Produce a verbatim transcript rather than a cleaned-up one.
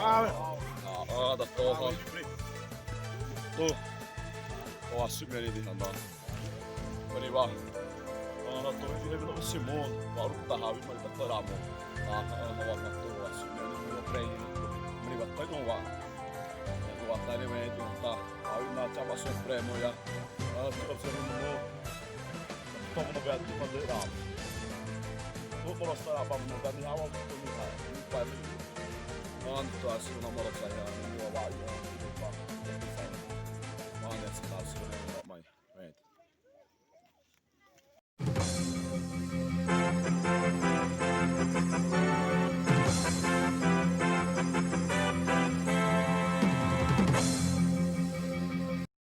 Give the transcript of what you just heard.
A, a, da tô hã. Tô. Tô, wasi'u mreme di hã na. Pariwa. Ãhã, tô hã, hã, simon, wa ru ta hawi ma ta tô ramo. Ãhã, ãhã, wa na tô, wasi'u mreme di, wa prei di. Pariwa, tô, no wa. Wa ta ne we di ta. Hawi na ta wa so prei mo ya. Ãhã, tô, tô, no. Tô, no, we di, ma de ramo. Tô, tô, sa, ba, no, da, ni, hawa, tô, ni, ha. Ni, pa, ni. Ãhã, tô, wasi'u na, ma, ra, sa, ya, ni, wa, wa, ya, ni, pa. Ãhã, tô, wasi'u na.